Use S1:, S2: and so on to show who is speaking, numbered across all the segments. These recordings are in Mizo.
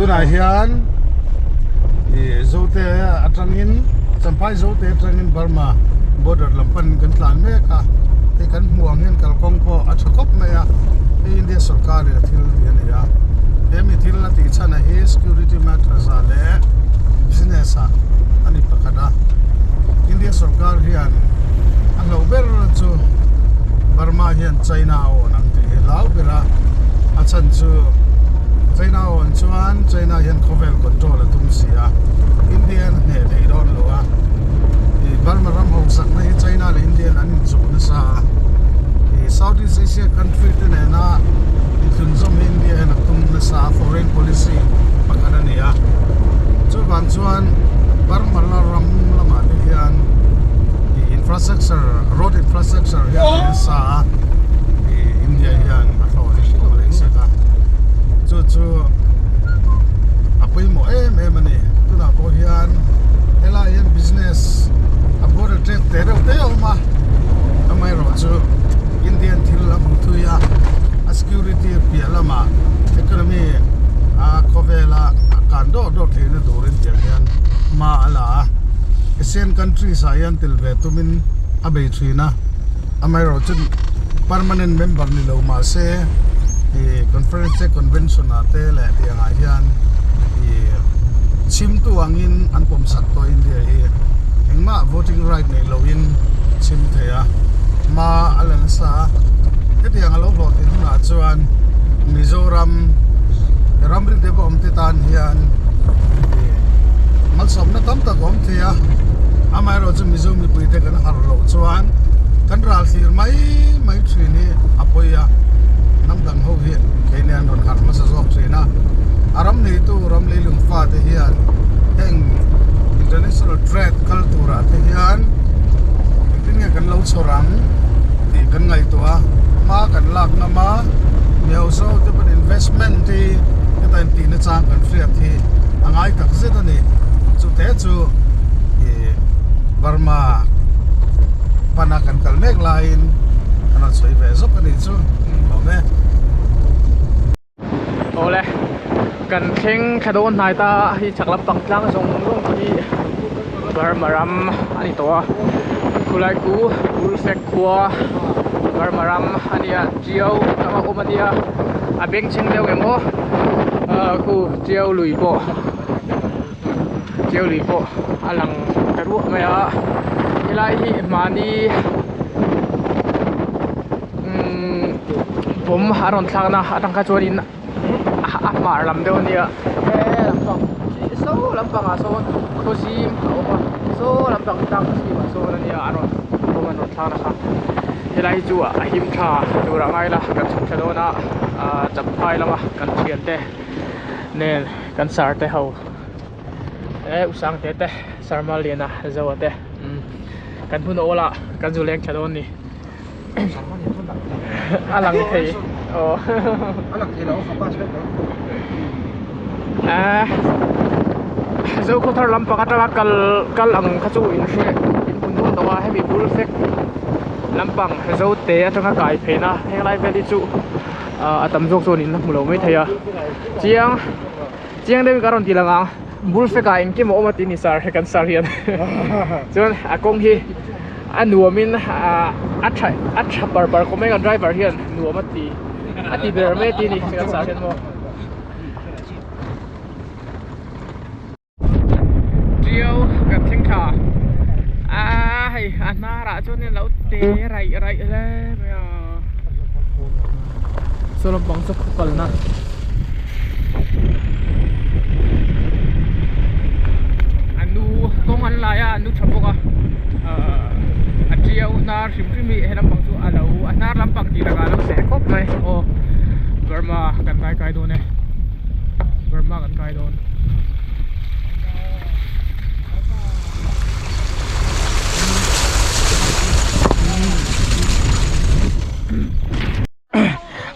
S1: Tunah hian ih Zote atangin Champhai Zote atangin Burma border lam panin kan tlan mek a, hei kan hmuh ang hian kalkawng pawh a tha khawp mai a, hei India sorkarin a thil tih a ni a, he mi thil a tih chhan ah hi security matters ah leh business ah a ni pakhat a, India sorkar hian a hlauh ber chu Burma hian China a awn ang tih hi hlau ber a, a chhan chu China a awn chuan China hian khawvel control a tum si a, India hian a hneh thei dawn lo a, ih Burma ram hausakna hi China leh India hian an inchuh nasa a, ih South East Asia country te nena inthlunzawm hi India hian a tum nasa a, foreign policy pakhat a ni a, chuvang chuan Burma la ram lamah te hian ih infrastructure road infrastructure hi a ti nasa a, ih India hian a hlawh hi a lei sak a, chu chu a pawimawh em em a ni tunah pawh hian helai hian business a border trade te reuh te a awm a amaherawhchu Indian thil a hmu thui a a security piah lamah economy a khawvela a kan dawt dawt theihna turin tiang hian hma a la a Asian countries ah hian tel ve tumin a bei thin a amaherawhchu permanent member ni lo mahse ih conference te convention ah te leh tiang ah hian ih chhimtu angin an pawm sak tawh India hi engmah voting right nei loin chhim thei a hma a la nasa a hetiang a lo hlawhtlin hunah chuan Mizoram ramri deuh a awm te tan hian ih malsawmna tam tak a awm thei a amaherawhchu Mizo mipui te kan harh loh chuan kan ral thlir mai mai thin hi a pawi a hnam dang ho hi keini an rawn harh hmasa zawk thin a a ram neitu ram leilung fate hian heng international trade kal turah te hian engtin nge kan lo chhawr ang tih kan ngaihtuah a hma kan lak ngam a mi hausa ho te pawn investment hi heta intih na chang kan hriat hi a ngai tak zet a ni chute chu ih Burma pana kan kal mek laiin kan rawn sawi ve zawk a nih chu awm e.
S2: Awle kan thleng thla dawn hnai ta hi chhak lampang tlang zawng zawng hi Burma ram a ni tawh a khulai khu Bulfek khua Burma ram a nia Tiau tanga awm a nia a bengchheng deuh em aw ah khu Tiau lui pawh Tiau lui pawh a lang ta ruah mai a helai hi mahni umm bawm a rawn thlak na atang kha chuanin a hmar lam deuh ania he lampang khi saw lampangah sawn khaw zim a awm a saw lampang tlang zim ah sawn ania a rawn bawm an rawn thlak na kha helai hi chu a him tha tur ah ngai ila kan chhuk thla dawn a ahh champhai lama kan thiante nen kan sar te ho e usangte te sarma liana zoa te umm kan hun awl ah kan zu leng tha dawn a ni. A lang thei aw
S3: a lang thei lo ka pass vek lo
S2: eh Zokhawthar lampang atanga kal kal ang kha chu in hre in hmu nual tawh a hemi bul fek lampang Zote atanga kai pheina henglai vel hi chu ah a tam zawk chuan in la hmu lo mai thei a chiang chiang deuhin ka rawn ti lang ang bul fekah engkim a awm a tih ni sar kan sar hian chuan a kawng hi a nuamin a tha a tha par par khawp mai kan driver hian nuam a ti a ti ber mai a ti a ni kan sar hian maw. Tiau kan thleng thla a hei a hnarah chuan in lo te raih raih hle mai a saw lampang chu khaw kalna. A nu kawng an lai a a nu tha bawk a ahh a tiau hnar hrim hrim hi he lampang chu a lo a hnar lampang tih lakah a lo seh khawp mai aw Burma kan kai kai dawn e Burma kan kai dawn.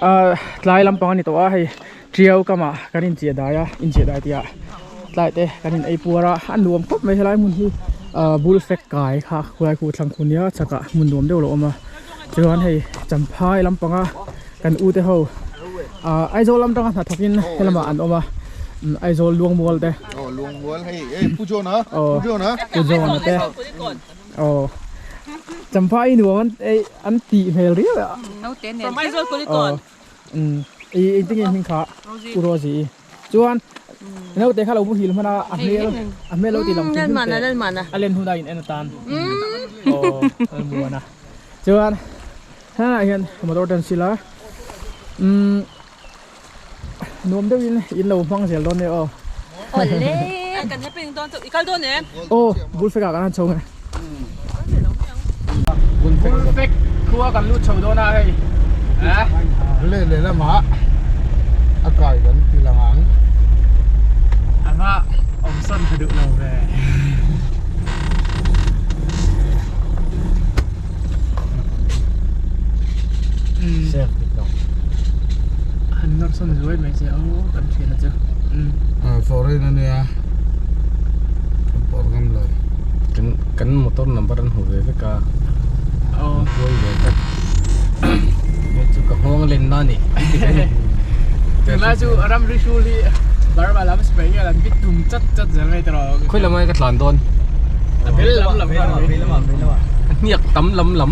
S2: Ahh tlai lampang a ni tawh a hei tiau kamah kan inchiah dai a inchiah dai tih ah tlai te kan in ei puar a a nuam khawp mai helai hmun hi ahh bul fek kai kha khulai khu thlang khu nia chhakah hmun nuam deuh a lo awm a chuan hei champhai lampanga kan u te ho ahh Aizawl lam tanga hnathawk in helamah an awm a. Aizawl Luangmual te.
S1: Aw Luangmual hei ei Pu John a Pu John a.
S2: Pu John a te. Aw Champhai nuam an ei an tih hmel riau a.
S4: Naute nen. From Aizawl Kulikawn.
S2: I engtin nge hming kha U Rosie i. Chuan naute kha lo muhil hman a a hmel a hmel lo ti lang thei hmun te a len hun a in en atan. Aw Lalmuana. Chuan helaiah hian motor te an sil a umm nuam deuhin in lo hmang zel dawn nia aw.
S4: Awle kan happy dawn chu i kal dawn em?
S2: Aw bul fek ah kan han chho nge. Bul fek khua kan lut chho dawn a hei.
S1: Leh leh lamah a kai kan ti lang ang.
S2: Anga awm sawn tha duh lo ve. Han nawr sawn zuai mai che aw kan thian a chu.
S1: Foreign ania kan pawr ngam lo.
S3: Kan kan motor number an hmu ve vek a.
S2: Aw.
S3: An kual ve vek. Hei chu ka nghawng len na ni.
S2: Tunlai chu ram ri hrul hi Burma lam sipai hian an bit tum chat chat zel mai tawh.
S3: Khawi lam ai ka tlan dawn.
S2: A bel lam lam kha.
S3: A hniak tam lam lam.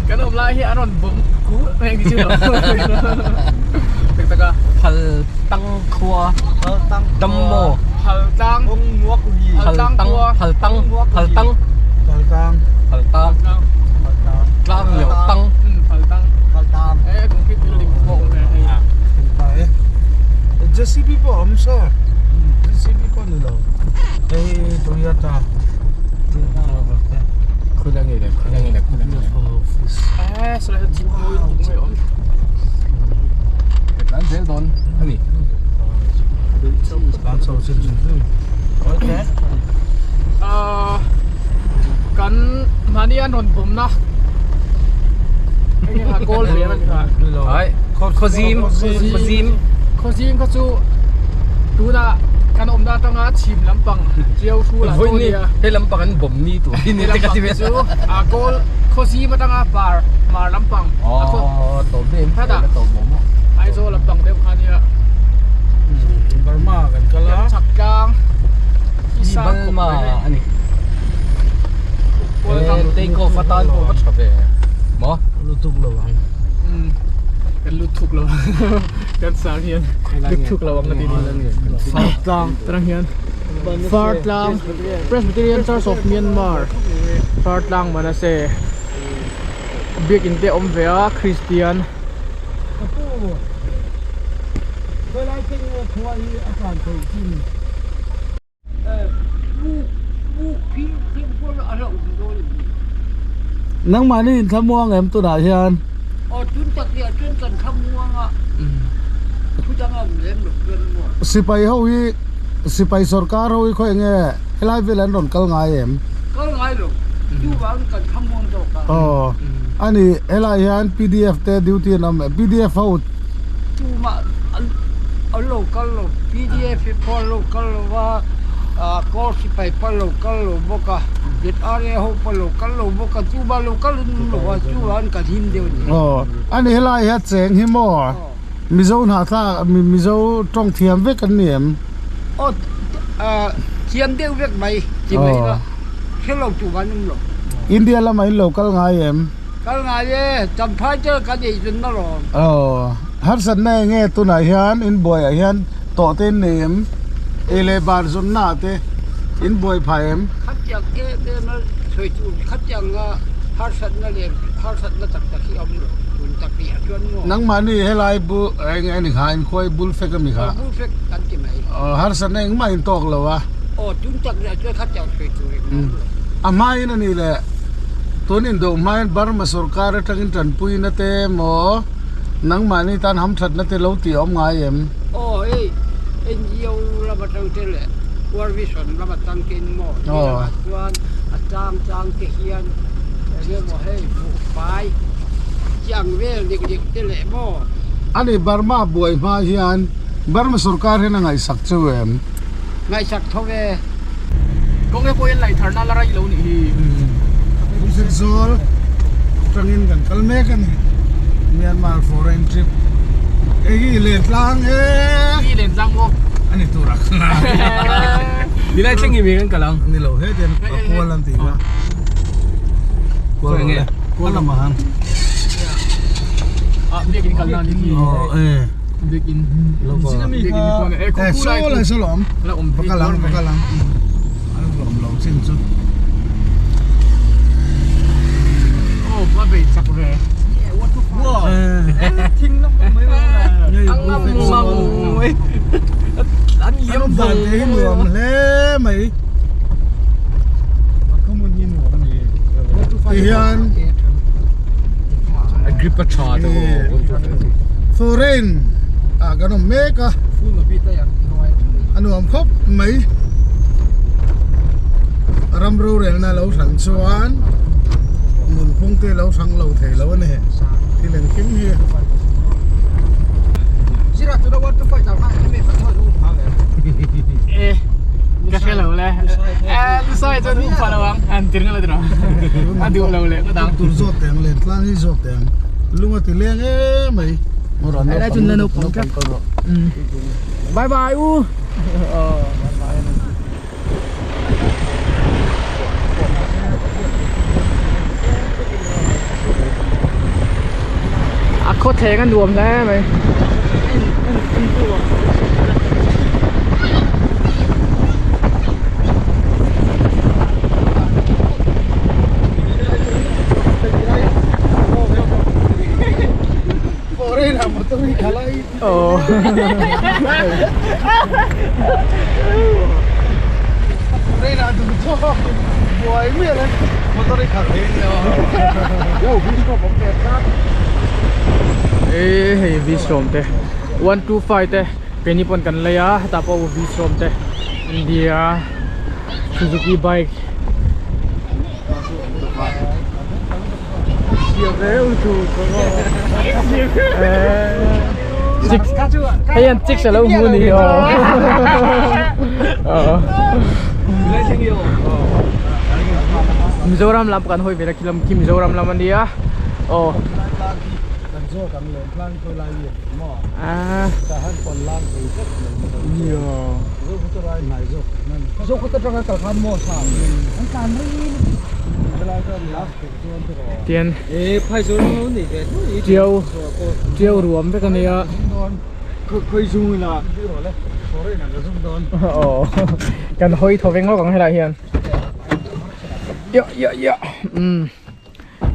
S2: Kan awm lai hi an rawn bawm ku heng ni chu lo. Tak tak a.
S3: Phal tang khua. Dam maw.
S2: Phal tlang.
S3: Phal tang phal tang phal tang.
S1: Phal tang.
S3: Phal tang. Tlang leh tang.
S2: Phal tang.
S1: Phal tang.
S2: E concrete building pawh awm ve hei.
S1: Pai. JCB pawh awm saw. JCB pawh ni lo. Hei Toyota.
S3: Khawilai nge le khawilai nge le khawilai nge le.
S2: E sawlai saw jeep mawi lutuk mai awm.
S3: Ka tlan zel dawn a ni.
S1: Tlan chho chin chin chin.
S2: Okay. Kan mahni an rawn bawmna enge kha kawl ve a ni kha.
S3: Ai khawzim khawzim
S2: khawzim kha chu tuna kan awmna atanga chhim lampang chiau thu lah
S3: Vawiin ni he lampang an bawm ni tur hi ni te ka ti ve
S2: chu a kawl khawzim atanga par mar lampang
S3: aw tawp daih em
S2: heta Aizawl lampang deuh kha nia
S1: Burma kan kal a
S2: chak tlang
S3: Balma a ni take off atan pawh va tha ve maw
S1: lutuk lo ang
S2: kan lut thuk lo kan sang hian lut thuk lo ang a ti ni
S1: Far tlang
S2: tarang hian Far tlang Presbyterian Church of Myanmar Far tlang Manase biakin te awm ve a Christian
S1: Nangmahni in thlamuang em tunah hian? Sipai ho hi sipai sorkar ho hi khawi enge helai vel an rawn kal ngai em? Aw ani helai hian pdf te duty an awm em pdf ho
S5: Tumah an lo kal lo, pdf hi pawh an lo kal lo va, Kawl sipai pawh an lo kal lo bawk a, ZRA ho pawh an lo kal lo bawk a, tumah lo kal an awm lo va, chuvangin kan him deuh a ni.
S1: Aw, ani helai hian cheng hi maw Mizo hnahthlak, Mizo tawng thiam vek an ni em?
S5: Aw, thiam deuh vek mai ti mai ila, hre lo tumah an awm lo.
S1: India lamah in lo kal ngai em?
S5: Kal ngai e, Champhai te kan ei zun na lawm.
S1: Aw, harsatna eng nge tunah hian in buaiah hian tawh te in nei em? Ei leh bar zawnna ah te in buai phah em?
S5: Khatiang em em a sawi tur khatiang a harsatna leh harsatna tak tak hi a awm lo tun tak rih ah chuan maw?
S1: Nangmahni helai bu eng eng kha in khuai bul fek a mi kha?
S5: Aw bul fek kan ti mai.
S1: Aw, harsatna engmah in tawk lo a?
S5: Aw, tun tak rih ah chuan khatiang sawi tur engmah a awm lo.
S1: A hmain a ni le. Tun indo hmain Burma sorkar atangin tanpuina te emaw nangmahni tan hamthatna te lo tih a awm ngai em?
S5: Aw hei NGO lam atang te leh World Vision lam atang te in maw ti lamah chuan a chang chang te hian eng emaw hei buhfai chi ang vel dik dik te leh maw.
S1: Ani Burma buai hma hian Burma sorkar hian a ngaihsak cheu em?
S5: Ngaihsak tho e.
S2: Kawng e pawhin laih tharna la raih lo nih hi.
S1: Lungset zawl atangin kan kal mek a ni. Myanmar foreign trip. Hei hi Lentlang e.
S2: Hi Lentlang maw?
S1: Ani tur a
S3: Nilai thleng hi mi kan kal ang.
S1: Ni lo he ten a kual an tih kha. Kual nge? Kual lamah han.
S2: Ah biakin kal nan hi.
S1: Oh eh.
S2: Biakin.
S1: Biakin ni Eh saw lai saw lawm.
S2: La awm
S1: Va kal ang va kal ang. An lawm lo chin chu.
S2: Oh va bei chak ve.
S1: An liam dan te hi nuam hle mai. Ti hian
S3: A grip a tha te
S1: foreign ah kan awm mek a a nuam khawp mai ram rorelna lo hran chuan nunphung te lo hrang lo thei lo a ni thil engkim hi.
S2: E ka hre lo le e lusai chuan um pha lo ang an tir nga la tiraw a duh lo le ka dang
S1: tur zawk teh ang len tlang hi zawk teh ang lung a ti leng em mai
S2: Ai chun la naupang tlat bye bye u A khaw thleng a nuam hle mai. Aw. E hei v sawm te 125 te keini pawn kan lei a hetah pawh v sawm te India Suzuki bike Hei an chicks alo hmu a ni aw Mizoram lam kan hawi vel a khi lam khi Mizoram lam a nia aw Tian tiau tiau ruam vek a nia aw kan hawi thaw veng lawk ang helai hian ya ya ya umm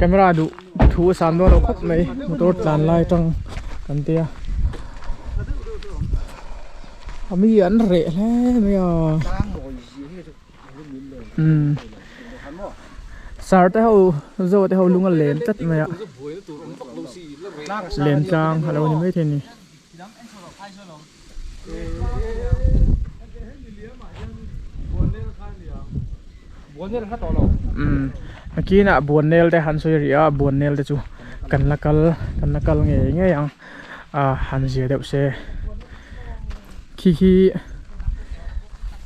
S2: camera duh thu a sam dawn lo khawp mai motor tlan lai atang kan tia a mi an reh hle mai a. Umm sar te ho zo te ho lung a len tlat mai a len tlang a lo ni maithei a ni. Umm nakinah buannel te han sawi rih a buannel te chu kan la kal kan la kal ngei ngei ang a han zia deuh se khi khi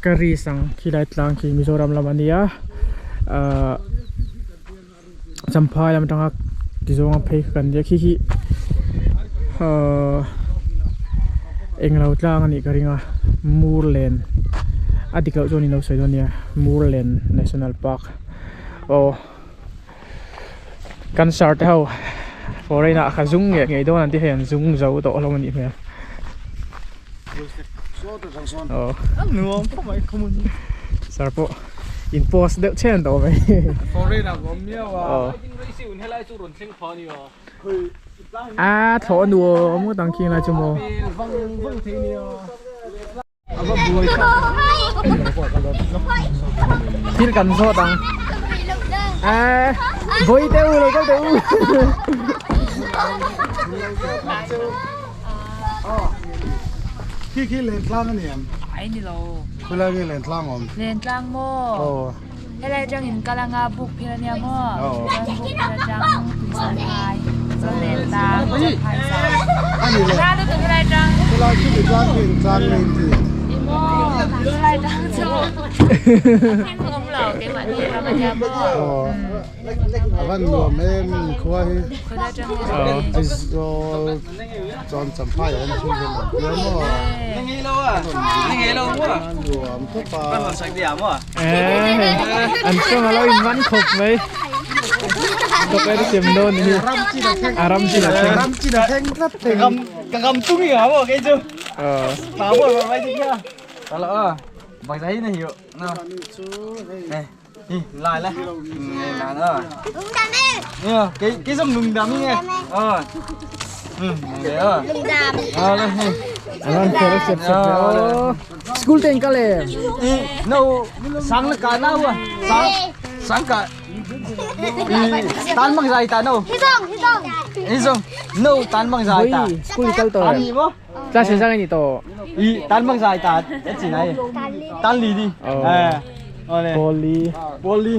S2: ka ri sang khilai tlang khi Mizoram lam a nia ahh Champhai lam atanga tizawnga phei kha kan nia khi khi ahh englo tlang a nih ka ring a Murlen a dik loh chuan in lo sawi dawn a nia Murlen National Park aw. Cancer te ho foreign ah kha zung ngei ngei dawn an ti hei an zung zo tawh hlawm a nih hmel aw sir pawh in post deuh chhen tawh mai aw a thlawh a nuam ngawt ang khing lai chu maw. Thil kan zawt ang a vawi teh u lo kal teh u
S1: Khi khi len tlang a ni em?
S4: Ai ni lo.
S1: Khulai nge len tlang awm?
S4: Len tlang maw?
S1: Aw.
S4: Helai atang in kal anga buk phir ania maw? Chuan buk phir atang tuisan phai chuan len tlang chuan phai sa.
S1: Ani le.
S4: Ra lutuk helai atang.
S1: Helai khi mi tlang khi in tlang nge in ti?
S4: I maw? Helai atang chu. Thing awm lo keimah ni ram.
S1: Aw a van nuam em khua hi Aizawl chuan Champhai ah hian thil vel an tia maw a nuam khawp a.
S2: An chawng a lo in man khawp mai chocolate a sem dawn ni a ram chin a thleng
S1: ram chin a thleng tlat thei
S3: ka ram tung i ha maw kei chu pa maw mai chu kia ta lo a bang zai na hiu na hi lại lại lại nữa cái cái dòng lùng đam nghe ờ ừ đấy ờ ờ đây
S2: an fel sep sep ve aw school te in kal em
S3: no sáng là cả nào à sáng sáng cả tan bằng dài ta no hi zong no tan bằng dài ta
S2: school kal tawh
S3: tan gì bo
S2: class engzah nge ni tawh
S3: i tan bằng dài ta chỉ này tan lì đi ờ
S2: pawli
S3: pawli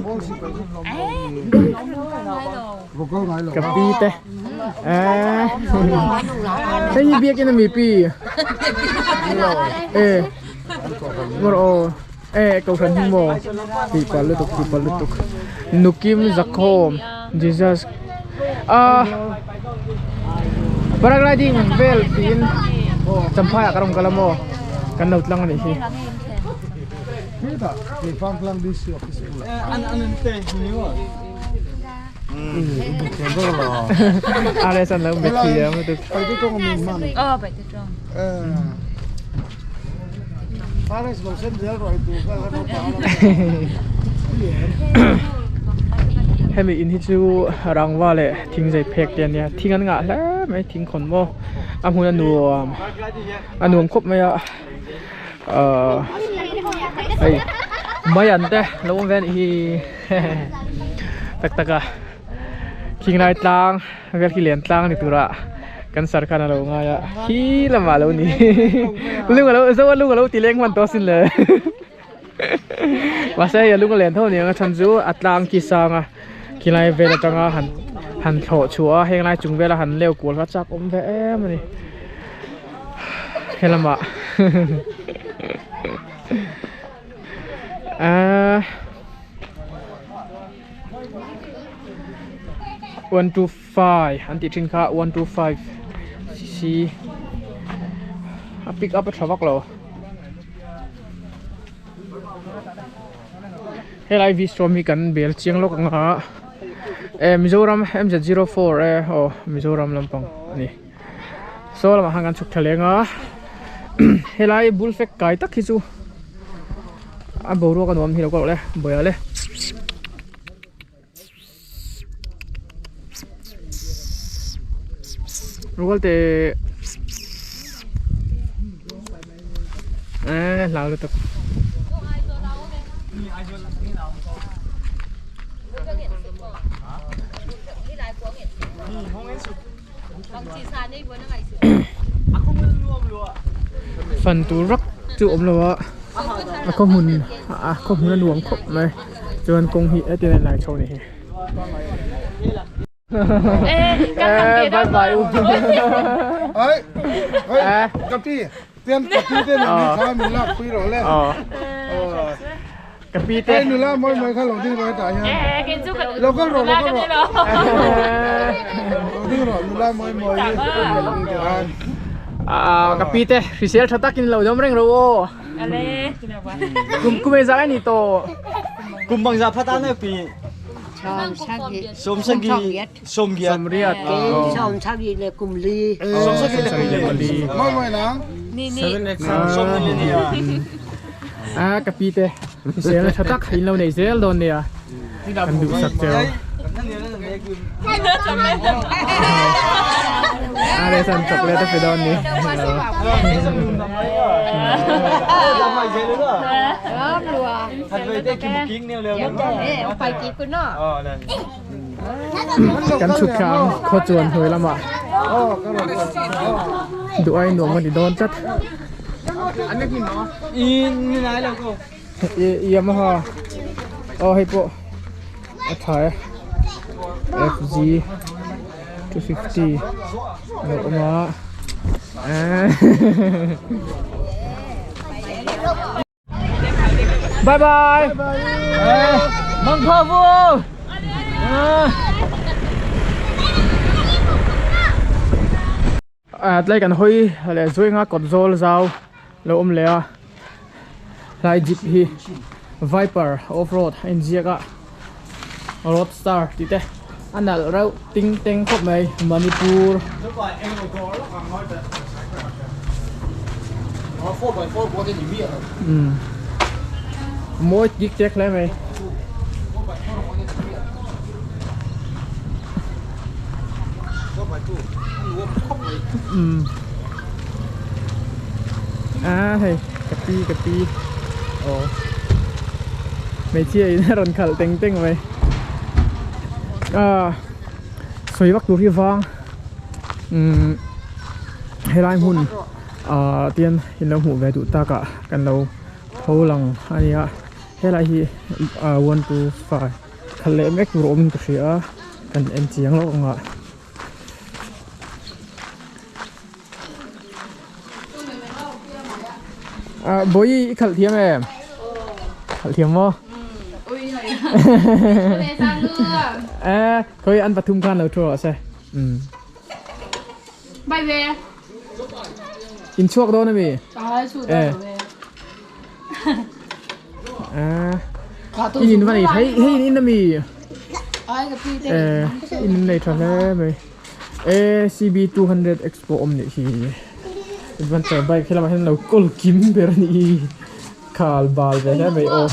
S2: ka pi te eh hei hi biakin ami pi eh ngawr aw eh kohhran hi maw tih palh lutuk tih palh lutuk nukim zakhawm jesus ah paragliding vel tiin champhai ah ka rawn kal a maw kan lo tlang a nih hi. Rs an lo bet thiam lutuk. Hemi in hi chu rangva leh thingzei phek te ania thing an ngah hle mai thing khawn maw a hmun a nuam a nuam khawp mai a ahh hei mai an te lo awm ve a nih hi tak tak a thinglai tlang vel khi lian tlang ni tura kan sar khan a lo ngai a khi lamah a lo ni lung a lo zo a lung a lo ti leng hman tawh asin le mahse hei a lung a len tho aniang a chhan chu a tlang khi sang a khilai vel atanga han han thlawh chhuah a heng lai chung vela han leu kual kha chak awm ve em a ni helamah ahh 125 an tih thin kha 125 cc a pick up a tha vak lo helai vistrom hi kan bel chiang lawk ang a eh Mizoram MZ04 e aw Mizoram lampang a ni saw lamah khan kan chhuk thla leng a helai bul fek kai tak hi chu a boruak a nuam hi lo ka loh le bawih ah le. Rual te eh hlau lutuk fan tur vak chu awm lo a a khaw hmun a khaw hmun a nuam khawp mai. Chuan kawng hi hetiang a lai chho ni hi.
S4: Eh,
S2: bye bye u.
S1: Ai. Ai, kapi. Tian kapi te na ni kha min lak pui ro le.
S2: Ờ. Kapi te.
S1: Ai nula moi moi kha lo ding ro ta hian. Lo kal ro lo kal ro. Lo ding ro nula moi moi.
S2: À, kapi te, hrisel tha takin lo dawm reng ro aw. Kum kum e zai ni to.
S3: Kum bang za phat an pi. Som sagi som giat.
S2: Som riat.
S6: Som sagi le kum li.
S3: Som sagi le kum li.
S1: Moi moi nang.
S3: Som ni ni ya.
S2: À kapi te. Hrisel tha tak in lo nei zel dawn nia. Kan duh sak cheu. A le san chocolate a pe dawn ni. Kan chhut kha ang khaw chuan hnuai lamah duh ai nuam a ni dawn tlat. Yamaha aw hei pawh a tha e FZ 250 a lo awm a bye bye.
S3: Mangpha vu
S2: Tlai kan hawi leh zuainga kawt zawl zau lo awm leh a hlai jeep hi viper off road a inziak a road star tih te a nalh reuh ting teng khawp mai manipur umm mawi tik tek hle mai. Umm a hei ka pi ka pi aw hmeichhia in a rawn khalh teng teng mai ah sawi vak tur hi vang umm helai hmun ah tian in lo hmuh ve duh tak ah kan lo pho lang a nia helai hi ah one two five khalh leh mek tur awm in ka hria a kan en chiang lawk ang ah. Ah bawi i khalh thiam em? Khalh thiam maw? Eh, khawi an pathum khan lo thu rawh se. Um.
S4: Bai ve.
S2: In chhuak dawn ami? Eh. Ah. In in va nei hei hei in in ami? Eh, in in nei tha hle mai. Eh, CB 200 Expo awm nih hi. Adventure bike he lamah hian lo kawl kim ber a nih hi. Khal bal ve hle mai aw.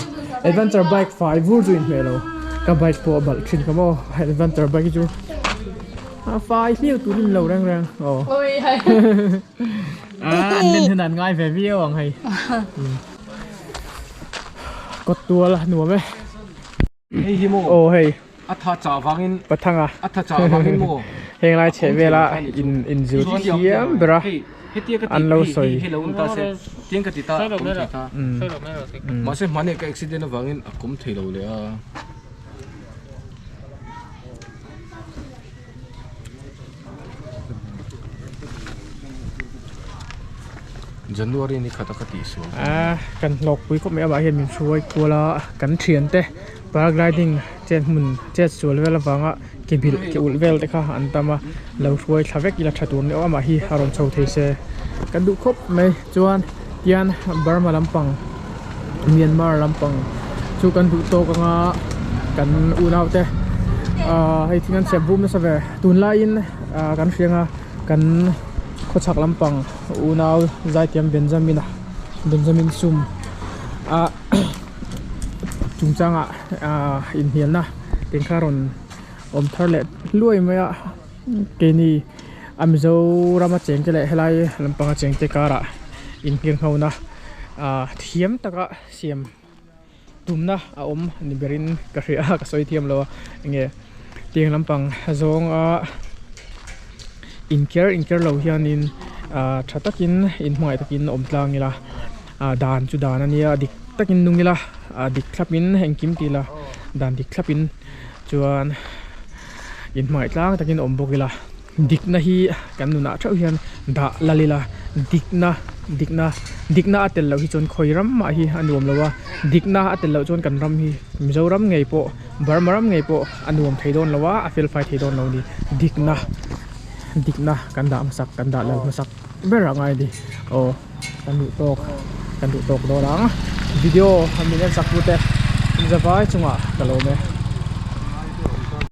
S2: Adventure bike fai vur chu inhmeh lo. Ka bike pawh a balh thin kha maw. Adventure bike hi chu a fai hliau tur in lo reng reng aw. Ah, an len hun an ngai ve viau ang hei. Kawt tual a nuam e.
S7: Hei hi maw?
S2: Aw hei.
S7: A tha chah vangin.
S2: Pathanga.
S7: A tha chah vangin maw?
S2: Heng lai chheh vela in in zir thiam ber a. An lo sawi.
S7: Hei lo awm ta se. Tiang ka ti ta awm thei ta. Mahse hmaneh ka accident avangin a kawm thei lo leh a. January ni khat a ka tih sual
S2: a kan hlawk pui khawp mai amah hian min hruai kual a kan thian te paragliding chet hmun chet sual vel avanga ke bilh ke ulh vel te kha an tam a lo hruai thla vek ila tha tur ni awm amah hi a rawn chho thei se kan duh khawp mai chuan tian Burma lampang Myanmar lampang chu kan duh tawk anga kan unau te ahh hei thing an chhep bum nasa ve tunlaiin ahh kan hria anga kan khawchhak lampang unau zaitiam Benjamin a Benjamin sum ah chungchangah ahh inhnialna tengkha rawn awm thar leh hluai mai a keini a Mizoram a chengte leh helai lampanga chengte karah inhirnghona ah thiam taka siam tumna a awm ni berin ka hria a ka sawi thiam lo a enge tiang lampang zawnga inker inker lo hianin ah tha takin inhmangaih takin awm tlang ila ah dan chu dan a nia dik takin nung ila ah dik thlapin engkim ti ila dan dik thlapin chuan inhmangaih tlang takin awm bawk ila dikna hi kan nunah theuh hian dah lal ila dikna dikna dikna a tel loh hi chuan khawi ram mah hi a nuam lo a dikna a tel loh chuan kan ram hi Mizoram ngei pawh Burma ram ngei pawh a nuam thei dawn lo a a fel fai thei dawn lo a ni dikna dikna kan dah hmasak kan dah lal hmasak ber a ngai a ni aw kan duh tawk kan duh tawk dawn ang video min en sak tu te zavai chungah ka lawm e.